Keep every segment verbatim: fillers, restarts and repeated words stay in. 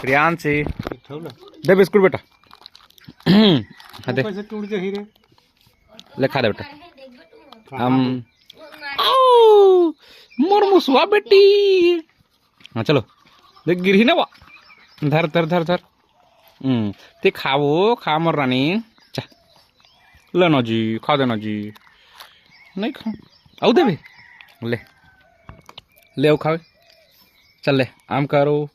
प्रियांशी, दे बिस्कुट बेटा। हाँ, दे। ऊपर से टूट जाही रे। ले, खा दे बेटा। हम, आऊ, मोर मुसवा बेटी। हाँ, चलो। देख, गिरही ना वा। धर, धर, धर, धर। हम्म, ते खावो, खा मोर रानी। चा। ले ना जी, खा देना जी। नहीं खा। आऊ देबे। ले। ले, आऊ खावे। चल ले, आम करो।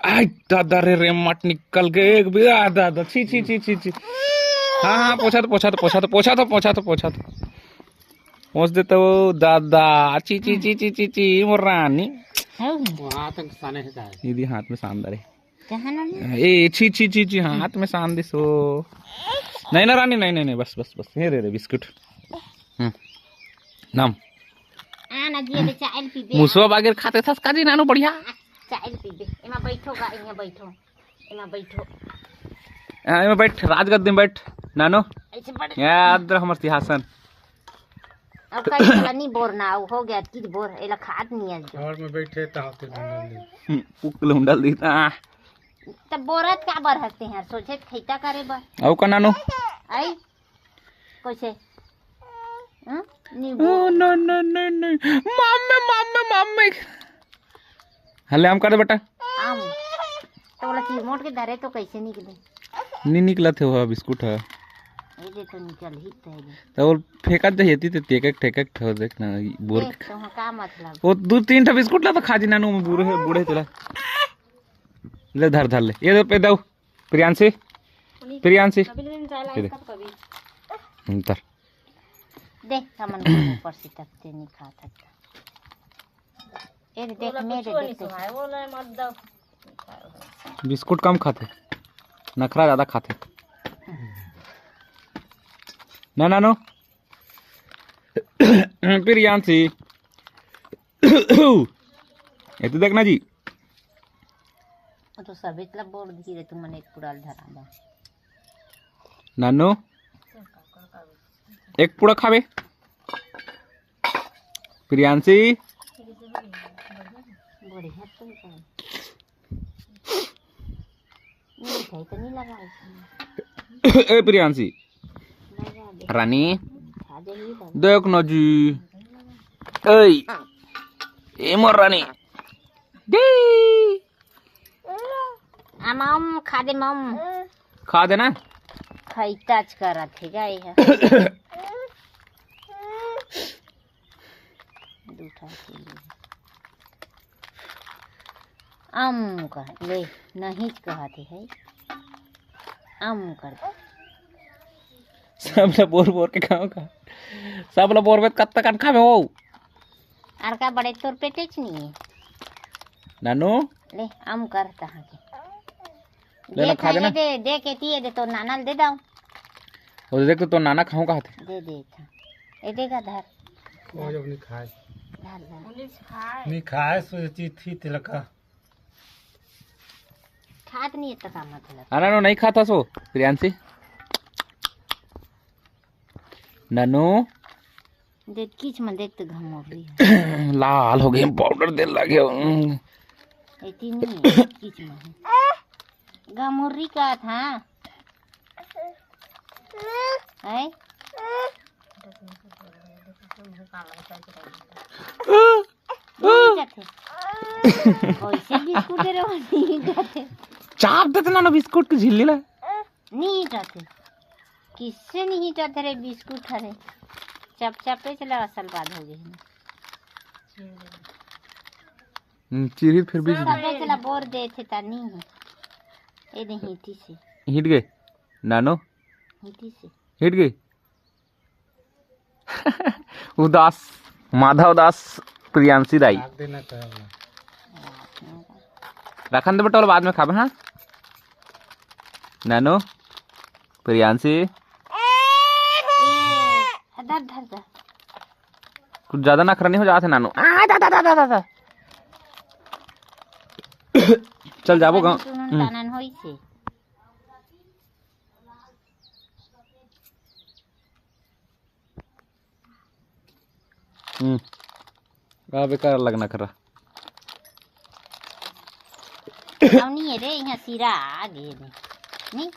आई दादा रे, रेमट निकल गए एक भी। आ दादा, छी, छी, छी, छी, छी। हाँ, हाँ, पोछा तो, पोछा तो, पोछा तो, पोछा तो, पोछा तो, पोछा तो। पोछ देता वो, दादा, छी, छी, छी, छी, छी, छी, मोर रानी। वो हाथ में साने है का? दीदी हाथ में सान दे रे। कहाँ ना? ए, छी, छी, छी, छी, हाथ में सान दिस वो। नहीं ना रानी, नहीं, नहीं, नहीं, बस, बस, बस, ये रे, रे, बिस्कुट। हम्म। नाम। आ ना जी, अबे चाय पीबे। मुसवा बागेर खाते थस का जी नानू बढ़िया। चाय पीबे। एमा बैठो गा, एमा बैठो। एमा बैठो। आ, एमा बैठ, राजगद्दी में बैठ, नानू। ऐसे बैठ। याद रह हमर सिंहासन। अब कहीं वाला नहीं बोरना, वो हो गया, किस बोर, एला खात नहीं है जो। घर में बैठे तो होते ढूंढ ले। हम्म, उकल उंडल दी ना। तब बोरत का बर हंसते हैं, सोचे खैता करे बर। आऊ का नानू? आई? कैसे? हाँ? नहीं ओ, बोल। No, no, no, no. Mummy, mummy, mummy. हले आम कर दे बेटा। आम। तो बोला कि मोट के धरे तो कैसे निकले? नहीं निकला थे वो बिस्कुट है। ये दे तो निकल ही थे ये। तो वो फेंका दे हेती ते तेकक ठेकक ठो देख ना बोर। देख तो हाँ, का मतलब? वो दो तीन ठो बिस्कुट ला तो खा जी नानू में बूढ़े बूढ़े तोला। ले धर धर ले। ये दे पे दो। प्रियांशी, प्रियांशी। कभी नहीं जाए ये दे। लाइस कब कभी। हम्म, धर। देख, हमन के ऊपर से तब ते नहीं खात हस। ए दे, देख, ओला मेरे कुछो देख नहीं तो। सुनाए, वो ले मत दो। बिस्कुट कम खाते, नखरा ज़्यादा खाते। ना, ना, नो। प्रियांशी। ये तो देखना जी। वो तो सभी मतलब बोल दी रे, तुमने एक पुड़ाल धरा दो। नानू, एक पुड़ा खाबे। प्रियांशी। बढ़िया तुम कर। मिठाई तो नहीं लगा इसमें। ए प्रियांशी। लगा दे। रानी। खा जाएगी बाबू। देख ना जी। ए। ए मोर रानी। जी। आ मम, खा दे मम। खा देना। खैताच करत हे गा ये ह। दू ठा के लिए। अम कह ले, नहीं कहत हे। अम कर दे। सब ला बोर बोर के खाओ का। सब ला बोर में कत्ता कन खाबे हो। अर का बड़े तोर पेटेच नहीं है। नानू। ले, अम कर तहाँ के। ले ना, दे खा दे ना। दे, दे के तिए दे तो नाना ल दे दाओ। वो देख तो, तो नाना खाऊं कहा थे। दे दे था। ए देगा धर। वो जब नहीं खाए। धर, धर। नहीं खाए, सोची थी तिलका। खात नहीं है तो का मतलब? अरे नो, नहीं खाता सो, प्रियांशी। ननु। देख, किच में देख तो घमोरी है। लाल हो गए, पाउडर दे लगे। एती नहीं है, किच में है। घमोरी का था? है? नहीं जाते। कैसे बिस्कुट दे रहे हो? नहीं जाते। चाप देते ना, ना बिस्कुट के झिल्ली ला। नहीं जाते। किससे नहीं जाते रे बिस्कुट हरे? चप चपे चला असल बात हो गई ना। हम्म, चिरही फिर भी सबे चला बोर दे थे ता नहीं है। ए दे हीटी से। हिट गए। नानो। हीटी से। हिट गए। उदास, माधव दास, प्रियांशी दाई। काट देना चाहेगा। रखन दे बेटा, बाद में खाबे, हाँ? नानो, प्रियांशी। ए, धर, धर, धर। कुछ ज्यादा नखरा नहीं हो जाते नानो। आ, दा, दा, दा, दा, दा। चल जाबो गाँव। सुनन हम्म। तानन होई से। हम्म। का बेकार लगना खरा। अउ नहीं है रे, यहाँ सिरा आ गए रे। नहीं,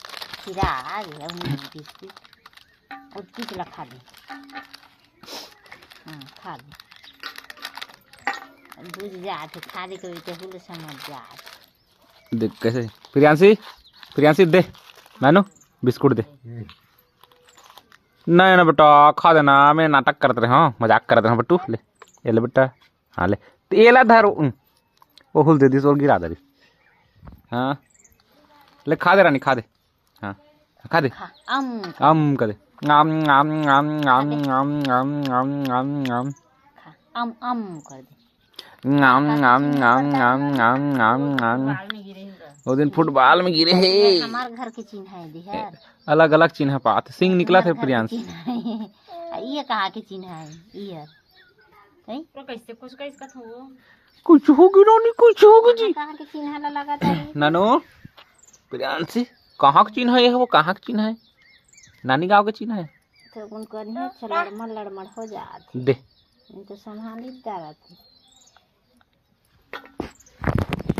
सिरा आ गए, अउ नहीं है बिस्कुट। अउ पीस ला खा ले। हाँ, खा ले। अब बुझ जात है, खा ले कभी तो हुल समझ जात। देख कैसे, प्रियांशी, प्रियांशी दे, नानू, बिस्कुट दे। नहीं ना बेटा, खा देना, मैं नाटक करत रहे हूँ, मजाक करत रहे हूँ बेटू, ले, ये ले बेटा, हाँ ले, तो ये ला धर, उम, वो हुल दे दिस और गिरा दे दिस। हाँ, ले खा दे रानी, खा दे। हाँ, खा दे। खा, अम। अम कर दे। आम, आम, आम, आम, खा दे। आम, आम, आम, आम, आम। खा, अम, अम कर दे। आम, आम, आम, आम, आम, आम, आम। वो दिन फुटबॉल में गिरे हे। हमार घर के चिन्ह है, दिहर। अलग-अलग चिन्ह पात। सिंग निकला थे हमार घर के प्रियांश। चिन्ह है। ये कहाँ के चिन्ह है? ये। हैं? तो कैसे कुछ कैसे कथो? कुछ होगी रानी, कुछ होगी जी। कहाँ के चिन्ह ला लगा था ये? नानू, प्रियांशी, कहाँ के चिन्ह है वो? कहाँ के चिन्ह है? नानी गाँव के चिन्ह है? तो उनको नहीं अच्छा लड़मड़ लड़मड़ हो जात है। दे। नहीं तो संभाली डालत है।